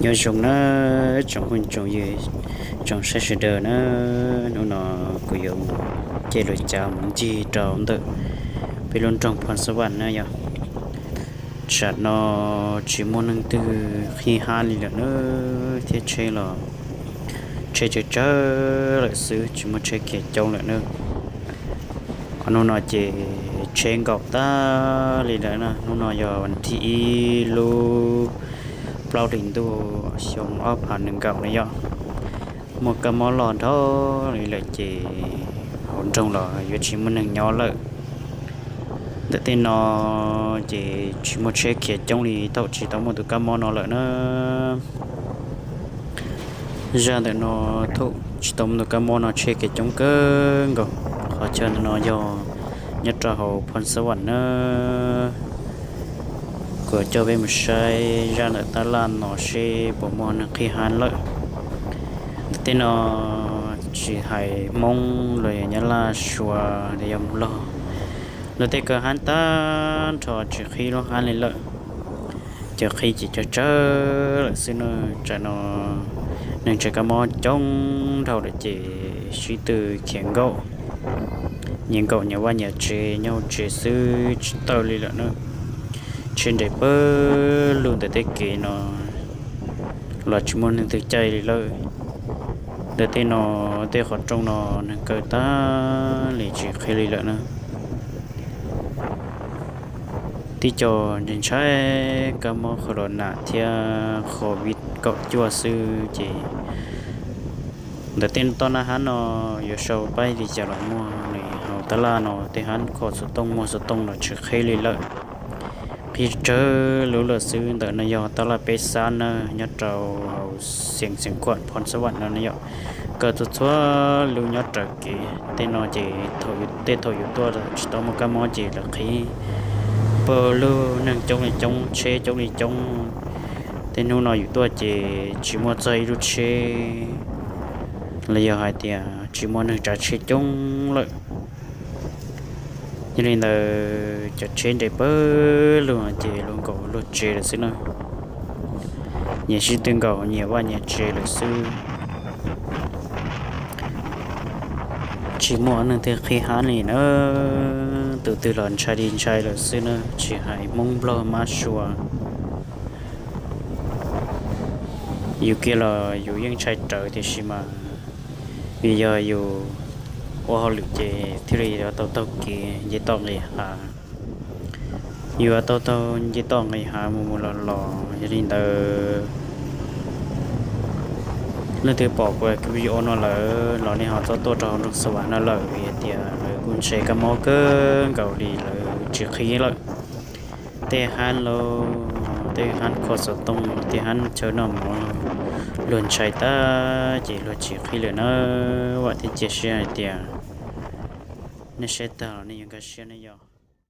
Nyob zoo nawb tsoom phooj tsoom ywg, tsoom saib sawv daws na. Hnub no kuv yuav mus caij lub cav mus ncig rau ntawm peb lub nroog Phoo Xab Vam na yog. Tsam no tsis muaj neeg twg qhib hab li lawm na, thiab tsheb los tsheb tsawg tsawg lawm xwb, tsis muaj tsheb khiav coob lawm na. Hnub no ces tsheb nkaum tag li lawm na. Hnub no yog vas thib ib lub plaub hlis ntuj xyoo ob phav nees nkaum na yog. Muaj kab mob loj nrho li lawm ces hauv nroog los yuav tsis muaj neeg nyob lawm. Ntawm tej no ces tsis muaj tsheb khiav coob li thaum tsis tau muaj tus kab mob no lawm na. Zaj ntawm no thaum tsis tau muaj tus kab mob no tsheb khiav coob kawg nkaus. Qhov chaw ntawm no yog nyob rau hauv Phoo Xab Vam na. Kuv coj peb mus saib zaj ntawm tab laj no seb puas muaj neeg qhib hab lawm. Ntawm tej no tsis hais Hmoob los yog Nyab Laj, Suav los yog Nplog, luag tej kaw hab tag nrho tsis qhib lub hab li lawm. Cov qhib ces tsawg tsawg lawm xwb na. Tsam no neeg tshee kab mob coob dhau lawm ces sib tw khiav nkaum, nyias nkaum nyias vaj nyias tsev nyob hauv tsev xwb tsis tawm li lawm na. Tsheb nres pawg lug ntawm tej kev no los tsis muaj neeg twg caij li lawm. Ntawm tej no, tej qhov rooj no neeg kaw tag li tsis qhib li lawm na. Tib co ntshai ntshai kab mob corona thiab covid kaum cuaj xwb ces ntawm tej toj nab hab no yuav sau pab li cas los muaj li. Hauv tab laj no tej hab kho xov tooj muag xov tooj los tsis qhib li lawm. Qhib tsawg lub lawm xwb. Ntawm no yog tab laj peb xab na, nyob rau hauv xeev Xeev Khuam Phoo Xab Vam no yom. Kaw txhua txhua lub nyob raws kev. Tej no ces tej thaum yus tuaj tsis tau muaj kab mob ces lawv qhib pawg lug, neeg coob li coob, tsheb coob li coob. Tej hnub no yus tuaj ces tsis muaj txog ib lub tsheb los yog hais tias tsis muaj neeg tsav tsheb coob lawm. Yog li ntawd cov tsheb nres pawg lug no ces luag nkaum luag tsev lawm xwb na. Nyias sib tw nkaum nyias vaj nyias tsev lawm xwb. Tsis muaj neeg twg qhib hab li na. Tus twg los ntshai li ntshai lawm xwb na, tsis hais Hmoob Nplog mab sua. Yus kiag los yus yeej ntshai rawv tiam sis mas vim yog yus ua hauj lwm ces thiaj li yuav tau taug kev nce toj nqis hav. Yuav tau taug nce toj nqis hav mus mus los los. Yog li ntawd leej twg pom kuv video no lawm los nej ho txhob tuaj rau hauv nroog Xab Vam no lawm, vim hais tias lawv kuj ntshai kab mob kawg nkaus li lawv tsis qhib lawm. Tej hab los, tej hab kho xov tooj los, tej hab chaw noj mov los, luag ntshai tag ces luag tsis qhib lawm na. Vam thiab cia siab hais tias nej saib tag los nej yuav nkag siab ne yom.